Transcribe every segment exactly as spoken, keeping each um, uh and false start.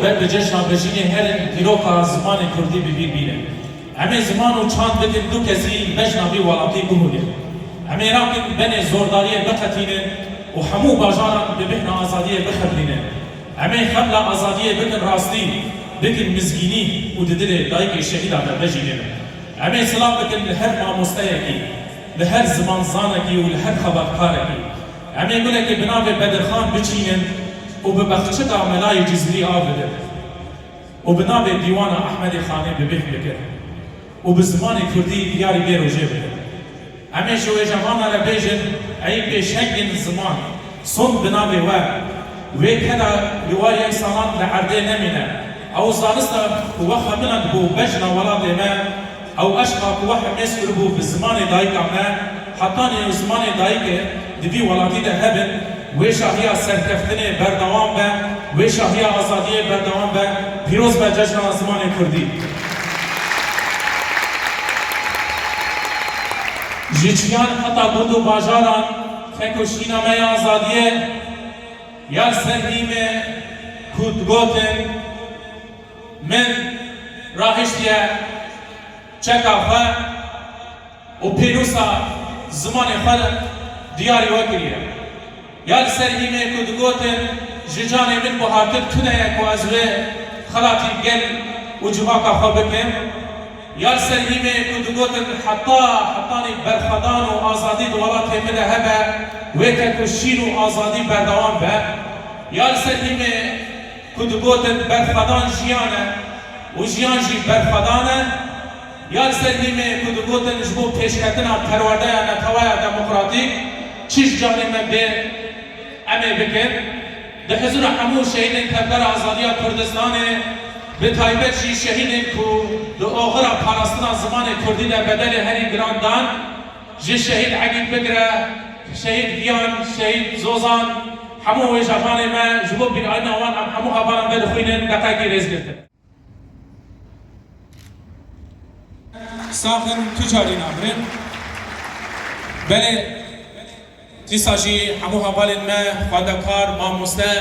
Ber bi cejna bejinê herin dîroka zimanê kurdî bi bîr bînin. Em ê ziman û çand bikin du kesî bejna vî welatî bihûlin. Em ê nakin benê zordariyê biqetînin û hemû bajaran bi bêhna azadiyê bixeblînin. Em ê xebla azadiyê bikin rastî, bikin mizgînî û di dilê dayikê şehîdan de bejînin. Em ê silav bikin li her mamosteyekî, li her zimanzanekî û li her xebatkarekî. Em ê gulekê bi navê Bedirxan biçînin û bi bexçika Melayê Cizîrî av bidin û bi navê Dîwana Ehmedê Xanê bi bêhn bikin û bi zimanê kurdî diyarî vê rojê bikin. Em ê ji wêjevana re bêjin, ey pêşengên ziman, sond bi navê we. Wê keda li wariyê salan li erdê nemîne. Ew zanista ku we xemilandibû bejna welatê me, ew eşqa ku we hemêz kiribû bi zimanê dayika me, hetanî ew zimanê dayikê di vî welatî de hebin, wê şahiya serkeftinê berdewam be, wê şahiya azadiyê berdewam be. Pîroz be cejna zimanê kurdî. Ji çiyan heta gund û bajaran, xek û şîna me ya azadiyê, ya li ser hîmê ku digotin, min rahiştiye çeka xwe û pênûsa zimanê xwe diyarî we kiriye. Ya li ser hîmê ku digotin, ji canê min buhartir tune ye ku ez wê xelatî gel û civaka xwe bikim. Ya li ser hîmê ku digotin, heta, hetanî berxwedan û azadî di welatê min de hebe, wê kek û şîn û azadî berdewam be. Ya li ser hîmê ku digotin, berxwedan jiyan e û jiyan jî berxwedan e. Ya li ser hîmê ku digotin ji bo pêşketina perwerdeya neteweya demokratîk çi ji canê me bê em ê bikin. Di hizûra hemû şehîdên Tevgera Azadiya Kurdistanê, bi taybet jî şehîdên ku di oxira parastina zimanê kurdî de bedelê herî giran dan, ji şehîd Egîd bigire, şehîd Viyan, şehîd Zozan, hemû wêjevanê me, ji bo bîrayîna wan em hemû hevalan vedixwînin, deqekî rêzgirtin. Sax in, tu carî nabrin. Belê, dîsa jî hemû hevalên me, xwendekar, mamoste,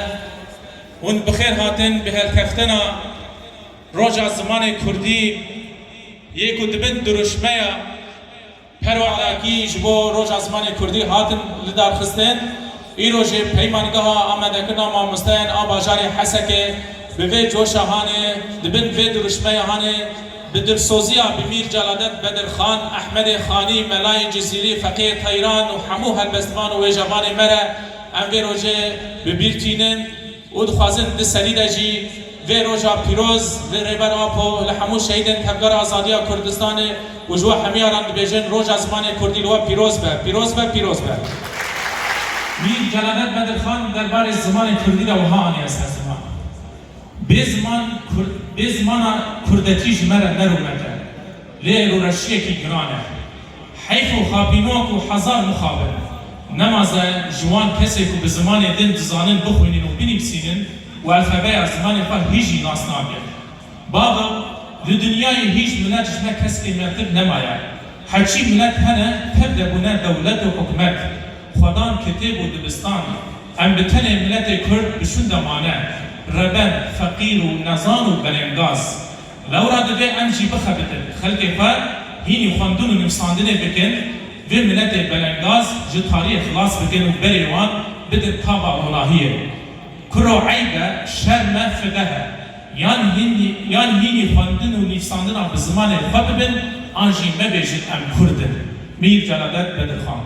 hûn bi xêr hatin, bi helkeftina Roja Zimanê Kurdî yê ku di bin dirûşmeya perwerdekî ji bo Roja Zimanê Kurdî hatin lidarxistin. Îro jî peymangeha amadekirina mamosteyan a bajarê Hesekê bi vê coşa hanê, di bin vê dirûşmeya hanê, bi dilsoziya bi Mîr Celadet Bedirxan, Ehmedê Xanî, Melayê Cizîrî, Feqiyê Teyran û hemû helbestvan û wêjevanê me re em vê rojê bi bîr tînin. Û dixwazin di serî de jî vê roja pîroz li Rêber Apo, li hemû şehîdên Tevgera Azadiya Kurdistanê û ji we hemiya re dibêjin, Roja Zimanê Kurdî li we pîroz be, pîroz be, pîroz be. Mîr Celadet Bedirxan derbarê zimanê kurdî de wiha aniye ser ziman. Bê ziman, Kur-, bê zimana kurdetî ji me re ne rûmet e, lê rûreşiyekî giran e. Heyf û xapînok û hezar mixabin. Nemaze ji wan kesê ku bi zimanê din dizanin bixwînin û binivîsînin û alfabeya zimanê xwe hîn jî nas nake. Bava, li dinyayê hîç milet ji me keskê metir nemaye. Heçî milet hene, tev de bûne dewlet û hikûmet. Xwedan kitêb û dibistan. Em bi tenê miletê Kurd bi şûn de mane. Reben, feqîr û nezan û belengaz. Lewra divê em jî bixebitin, xelkê xwe hînî xwendin û nivîsandinê bikin, vê miletê belengaz ji tariyê xilas bikin û berê wan bidin tava ronahiyê. Kuro eyb e, şerm e, fideh e. Yan hînî, yan hînî xwendin û nivîsandina bi zimanê xwe bibin, an jî mebêjin em Kurd in. Mîr Celadet Bedirxan.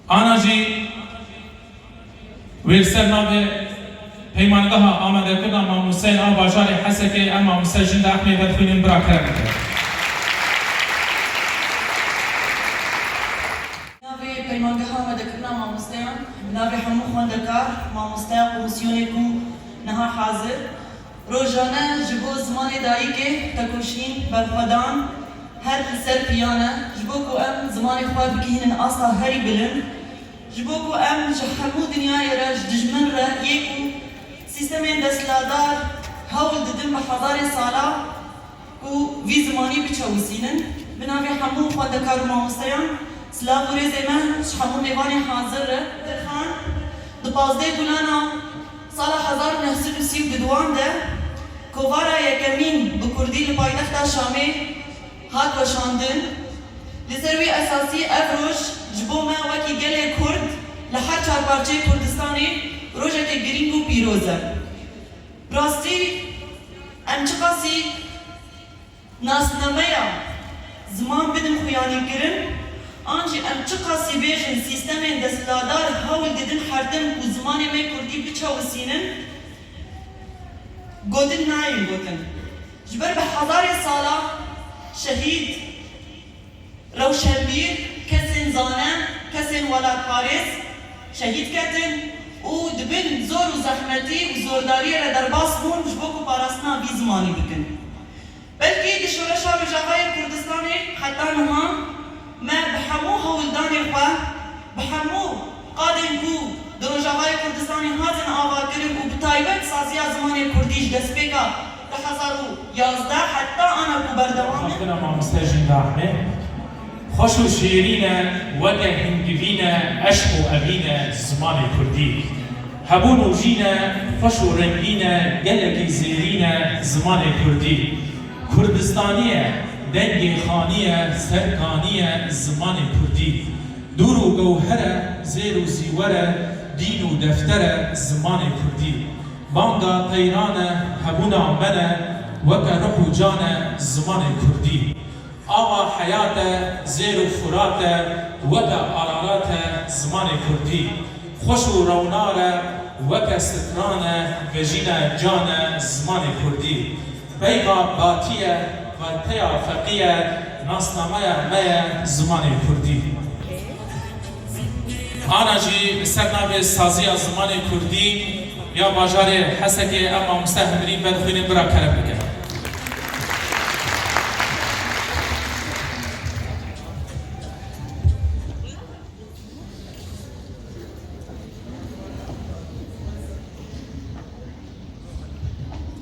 Ana jî wê li ser navê Peymangeha Amadekirina Mamosteyên a Bajarê Hesekê em mamoste Jînda Ehmê vedixwînin, bira kerem bike. Navê Peymangeha Amadekirina Mamosteyan, navê hemû xwendekar, mamoste, komîsyonê ku niha hazir, Rojane ji bo zimanê dayikê tekoşîn, berxwedan, her li ser piyan e, ji bo ku em zimanê xwe bigihînin asta herî bilind, ji bo ku em ji hemû dinyayê re, ji dijmin re, yê ku sîstemên desthilatdar hewl didin bi hezarê sala ku vî zimanî biçewisînin. Bi navê hemû xwendekar û mamosteyan, silav û rêzê me ji hemû mêvanê hazir re. Dirxan, Di pazdeh Gulana sala hezar û neh sed û sî û duduan de kovara yekemîn bi kurdî li paytexta Şamê hat weşandin. Li ser wî esasî ev roj ji bo me wekî gelê Kurd li her çar parçeyê Kurdistanê rojeke girîng û pîroz e. Bi rastî em çiqasî nasnameya ziman bidin xuyanîkirin, an jî em çiqasî bêjin sîstemên desthilatdar hewl didin her tim ku zimanê me kurdî biçewisînin, gotin nayên gotin. Ji ber bi hezarê sala şehîd, rewşenbîr, kesên zane, kesên welatparêz şehîd ketin û di bin zor û zehmetî û zordariyê re derbas bûn ji bo ku parastina vî zimanî bikin. Belkî di şoreşa Rojavayê Kurdistanê heta niha me bi hemû hewldanê xwe, bi hemû qadên ku di Rojavayê Kurdistanê hatin avakirin û bi taybet saziya zimanê kurdî ji destpêka du hezar û yazdeh heta ana ku berdewam in. Xwestina mamoste Jînda Ehmed, xweş û şêrîn e, weke hingivîn e, eşq û evîn e zimanê kurdî. Hebûn û jîn e, xweş û rengîn e, gelekî zêrîn e zimanê kurdî. Kurdistanî ye, dengê xanî ye, serkanî ye zimanê kurdî. Dûr û gewher e, zêr û zîwer e, dîn û defter e zimanê kurdî. Banga teyran e, hebûna me ne, weke ruh û can e zimanê kurdî. Ava heyat e, zêr û furat e, weke Ararat e zimanê kurdî. Xweş û rewnar e, weke stran e, vejîna can e zimanê kurdî. Peyva batî ye, werteya feqî ye, nasnameya me ye zimanê kurdî. Ana jî li ser navê saziya zimanê kurdî ya bajarê Hesekê em mamoste Hemrî vedixwînin bira kerem bike.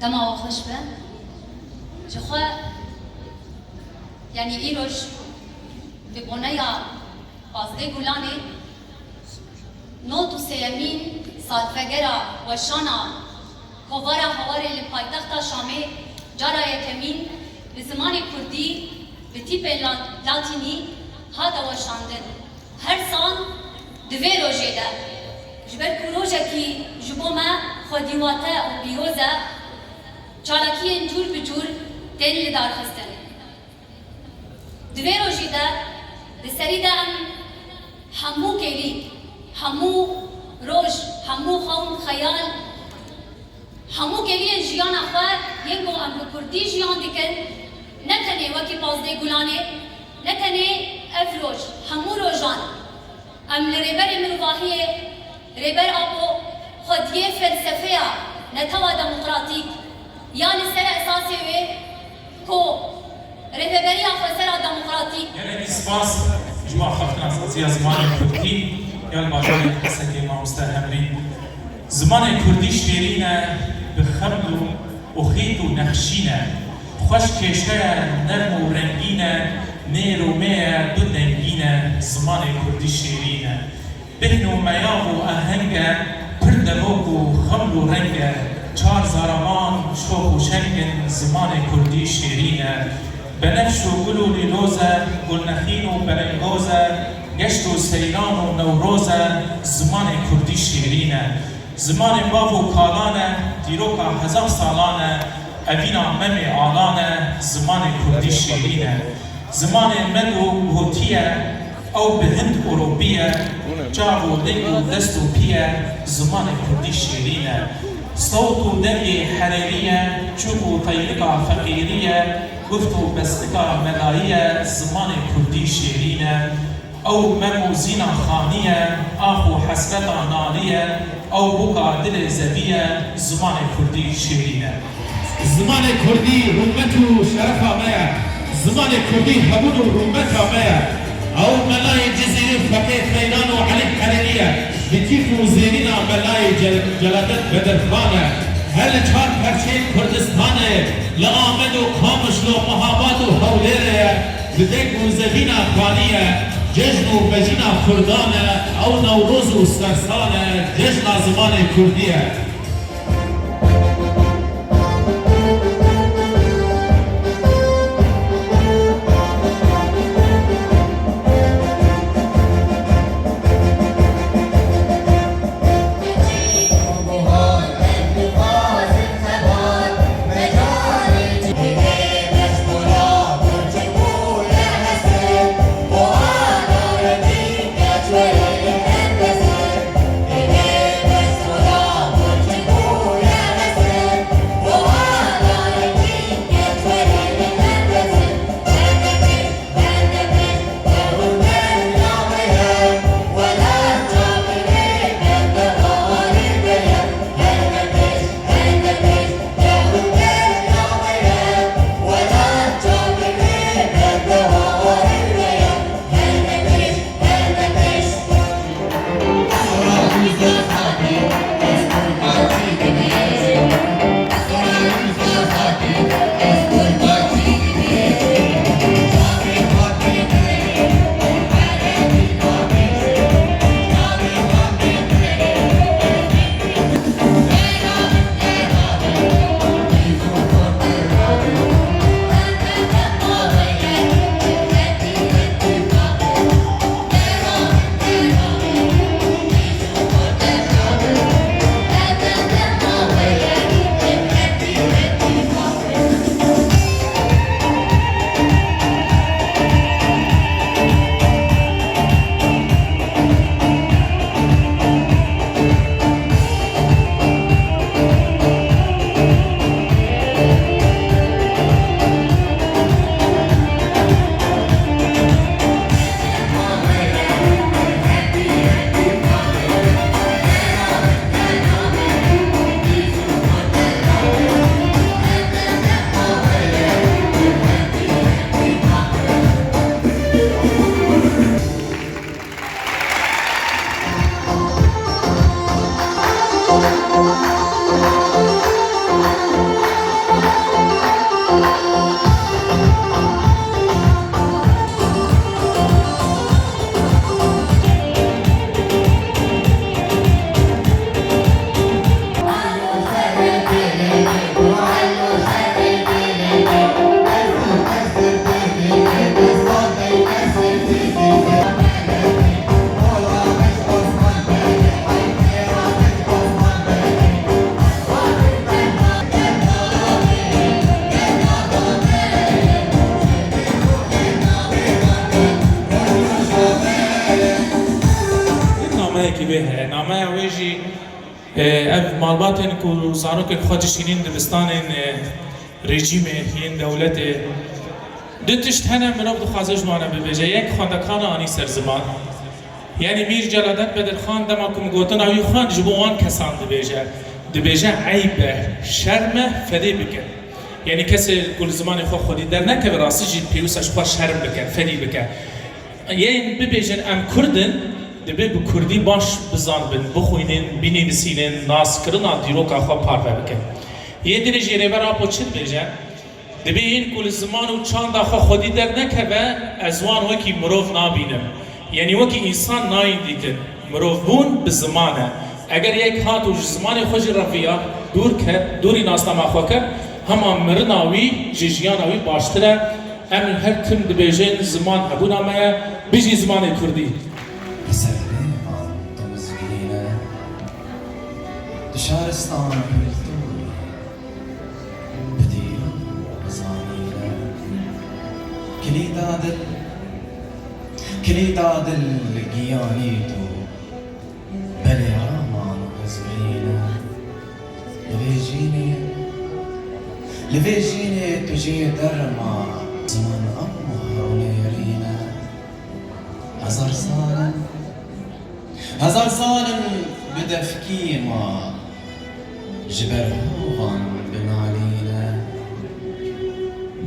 Dema we xweş be. Ji xwe, yanî îroj bi boneya pazdeh Gulanê, nod û sêyemîn salvegera weşana kovara Hawarê li paytexta Şamê cara yekemîn bi zimanê kurdî, bi tîpên la-, latînî hate weşandin. Her sal di vê rojê de, ji ber ku rojekî ji bo me xwedîwate û pîroz e, çalakiyên cûr bi cûr tên lidarxistin. Di vê rojî de, di serî de em hemû kêlî, hemû roj, hemû xewn, xeyal, hemû kêliyên jiyana xwe yên ku em bi kurdî jiyan dikin, ne tenê wekî pazdeh Gulanê, ne tenê ev roj, hemû rojan em li Rêberê Mirovahiyê, Rêber Apo, xwediyê felsefeya netewa demokratîk ya li ser esasê wê ku Rêveberiya Xwesera Demokratîk. Gelekî spas ji bo axaftina saziya zimanê kurdî ya li bajarê Hesekê mamoste Hemrî. Zimanê kurdî şêrîn e, bi xeml û xît û nexşîn e. Xweş kêşe ye, nerm û rengîn e, nêr û mê ye, du dengîn e, zimanê kurdî şêrîn e. Bêhn û meyav û eheng e, pir demok û xeml û reng e. Çar zaravan şox û şeng in, zimanê kurdî şêrîn e. Benefş û gul û lîloz e, gulnexîn û belengoz e. Geşt û seyran û newroz e, zimanê kurdî şêrîn e. Zimanê bav û kalan e, dîroka hezar salan e. Evîna memê alan e, zimanê kurdî şêrîn e. Zimanê med û gotî ye, ew bi hind û robî ye, çav û lêk û dest û pî ye, zimanê kurdî şêrîn e. Sewt û dengê herêrî ye, çûk û teyrika feqîrî ye, guft û bestika melayî ye, zimanê kurdî şêrîn e. Ew mem û zîna xanî ye, ax û hesreta nalî ye, ew bûka dilê zevî ye, zimanê kurdî şêrîn e. Zimanê kurdî rûmet û şerefa me ye. Zimanê kurdî hebûn û rûmeta me ye. Ew melayê Cizîrî Feqê Xeyran û Elî Qerêlî ye. Bi kîf û zêrîna melayê Cel-, Celadet Bedirxan e. Her li çar perçeyên Kurdistanê, li Amed û Qamişlo, Mehabad û Hewlêrê ye. Bi deng û zevîna xanî ye. Cejn û mecîna kurdan e, ew Newroz û Sersan e, cejna zimanê kurdî ye. Nameyekî wê heye. Nameya wê jî, e, ev malbatên ku zarokên xwe dişînîn dibistanên, e, rejîmê yên dewletê. Du tişt hene mirov dixwaze ji wan re bibêje. Yek xwendekana anî ser ziman. Yanî Mîr Celadet Bedirxan dema ku min gotina wî xwend ji bo wan kesan dibêje. Dibêje eyb e, şerm e, fedê bikin. Yanî kesê ku li zimanê xwe xwedî dernekeve rastî jî pêwîst e ji xwe şerm bike, fedî bike. Yên bibêjin em Kurd in, divê bi Kurdî baş bizanibin, bixwînin, binivîsînin, naskirina dîroka xwe parve bikin. Yê din jî Rêber Apo çi dibêje? Divê yên ku li ziman û çanda xwe xwedî dernekeve, ez wan wekî mirov nabînim. Yanî wekî însan nayîn dîtin. Mirovbûn bi ziman e. Eger yek hat û ji zimanê xwe jî reviya, dûr ket, dûrî nasnama xwe kir, hema mirina wî ji jiyana wî baştir e. Em her tim dibêjin, ziman hebûna me ye, bijî zimanê kurdî. Li ser lêvan tu mizgîn e, di şaristan hiltû ye, bi dîrok û bi zanîn e. Kilîta dil, kilîta dil giyanî tu. Belê raman û ez birîne. Li vê jînê, li vê jînê tu jê derma. Ziman em û hewnêrîne. Hezar sal in, hezar sal in bi defkî ma. Ji ber hovan binalîne.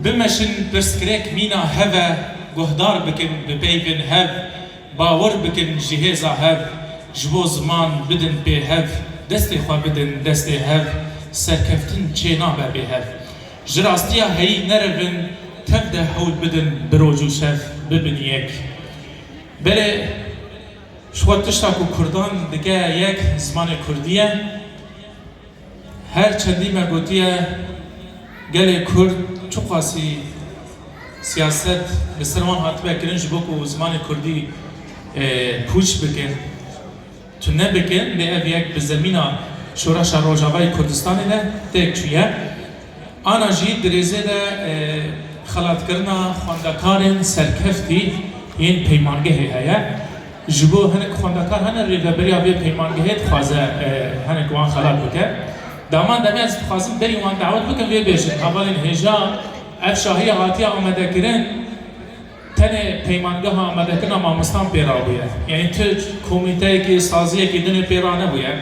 Bimeşin pirsgirêk mîna hev e, guhdar bikin, bipeyvin hev. Bawer bikin ji hêza hev, ji bo ziman bidin pê hev, destê xwe bidin destê hev, serkeftin çê nabe bê hev. Ji rastiya heyî nerevin, tev de hewl bidin bi roj û şev bibin yek. Belê, ji xwe tişta ku Kurdan dike yek zimanê Kurdî ye. Her çendî me gotiye, gelê Kurd çiqasî siyaset li ser wan hatibe kirin ji bo ku zimanê Kurdî, e, pûç bikin, tune bikin, lê ev yek bi zemîna Şoreşa Rojavayê Kurdistanê de têk çûye. Ana jî di rêzê de, e, xelatkirina xwendekarên serkeftî yên peymangehê heye. Ji bo hinek xwendekar hene rêveberiya vê peymangehê dixwaze, e, hinek wan xelat bike. Daman demê ez dixwazim berî wan dawet bikim vê bêjin. Hevalên hêja ev şahiya hatiye amadekirin, tenê peymangeha amadekirina mamostan pê rabûye. Yanî tu komîteyekî, saziyekî din ê pê ra nebûye.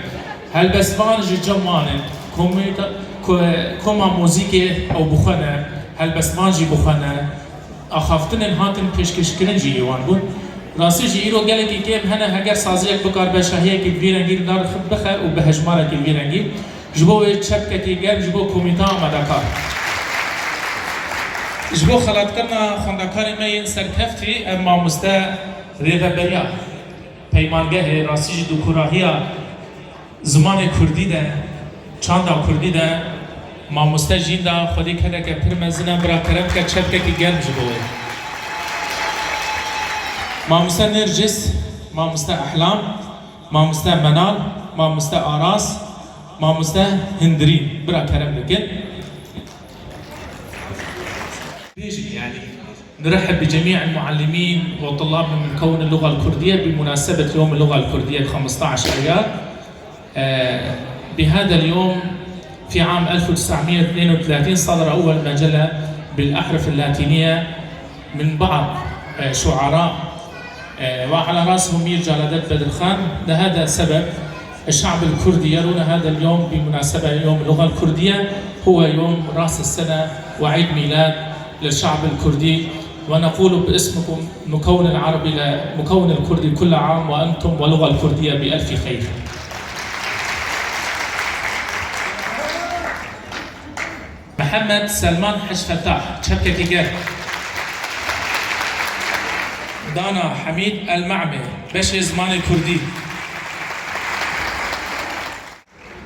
Helbestvan ji cem wan in. Komîte-, ko-, koma muzîkê ew bi xwe ne. Helbestvan jî bi xwe ne. Axaftinên hatin pêşkêşkirin jî ê wan bûn. Rastî jî îro gelekî kêm hene heger saziyek bikaribe şahiyekî bi vî rengî li dar bixe û bi hejmarekî bi vî rengî. Ji bo wê çepkekî germ ji bo komîta amadekar. Ji bo xelatkirina xwendekarê me yên serkeftî, ev mamoste rêveberiya peymangehê, rastî jî dûkurahiya zimanê kurdî de, çanda kurdî de, mamoste Jînda, xwedî kedeke pir mezin e, bira kerem ke çepkekî germ ji bo wê. Mamoste Nêrcis, mamoste Ehlam, mamoste Menal, mamoste Aras, mamoste Hindirîn, bira kerem bikin. Bêjin, yani, نرحب بجميع المعلمين والطلاب من مكون اللغة الكردية بمناسبة يوم اللغة الكردية خمستعش أيار. آه، بهذا اليوم في عام ألف وتسعمية واثنين وثلاثين صدر أول مجلة بالأحرف اللاتينية من بعض، آه، شعراء، آه، وعلى رأسهم مير جلادات بدرخان. لهذا السبب الشعب الكردي يرون هذا اليوم بمناسبة يوم اللغة الكردية هو يوم رأس السنة وعيد ميلاد للشعب الكردي، ونقول باسمكم مكون العربي لمكون الكردي كل عام وأنتم واللغة الكردية بألف خير. محمد سلمان حج فتاح، çepkekî germ. Dana Hemîd El Mehmê, beşê zimanê kurdî.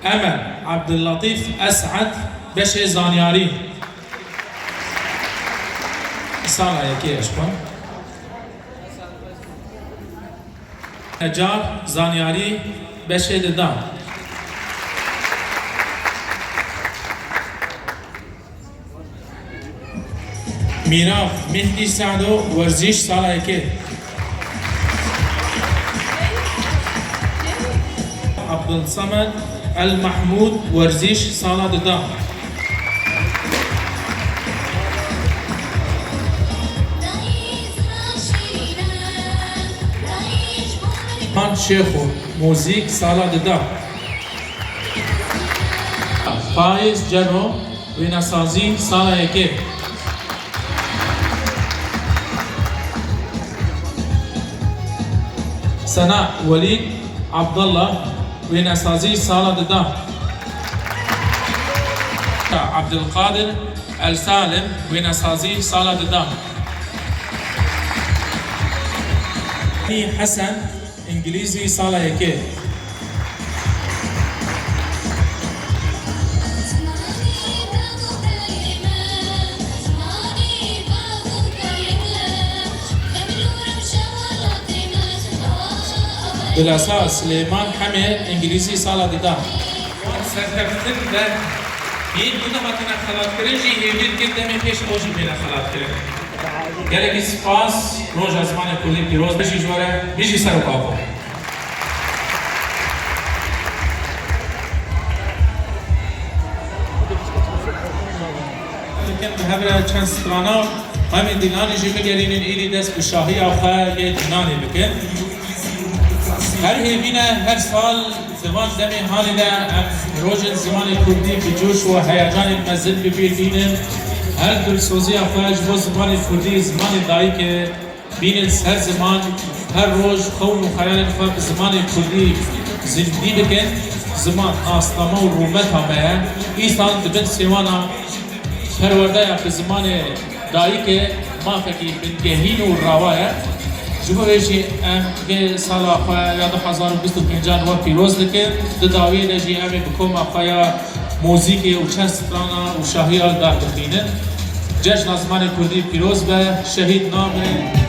Emel Abdullatîf Es'ed, beşê zanyarî. Sala yekê eşqon. Necar, zanyarî, beşê didan. Mîrav Mîhdî Sado, werzîş, sala yekê. Abdulsamed El Mahmûd, werzîş, sala didan. Han Şêxo, muzîk, sala didan. Faiz Cero, wênesazî, sala yekê. Sena Welîd Abdullah, wênesazî, sala didan. Abdulkadir El Salim, wênesazî, sala didan. Hesen, Îngilîzî, sala yekê. Dilesa Silêman Hemê, Îngilîzî, sala didan. Wan serkeftin ve yên ku dihatine xelatkirin jî hêvî dikin demê pêş ew jî bêne xelatkirin. Gelekî spas, roja zimanê kurdî pîroz be jî ji we re, bijî Serok Apo. Dikin bi hev re çend strana, em ê dîlanê jî bigerînin, îdî dest bi şahiya xwe yê dîlanê bikin. Her hêvî ne, her sal Di van demê hanê de em rojên zimanê kurdî bi coş û heyecanên mezin bi bîr bînin. Her dilsoziya xwe ji bo zimanê kurdî, zimanê dayikê bînin ser ziman. Her roj xewn û xeyalên xwe bi zimanê kurdî zindî bikin. Ziman nasname û rûmeta me ye. Îsan di bin sêwana perwerdeya bi zimanê dayikê mafekî bingehîn û rawa ye. Ji bo vê jî em vê sala xwe ya du hezar û bîst û pêncan we pîroz dikin. Di dawiyê de jî em ê bi koma xwe ya muzîkê û çend strana û şahiya li dar bixînin. Cejna Zimanê Kurdî pîroz be, şehîd nabin.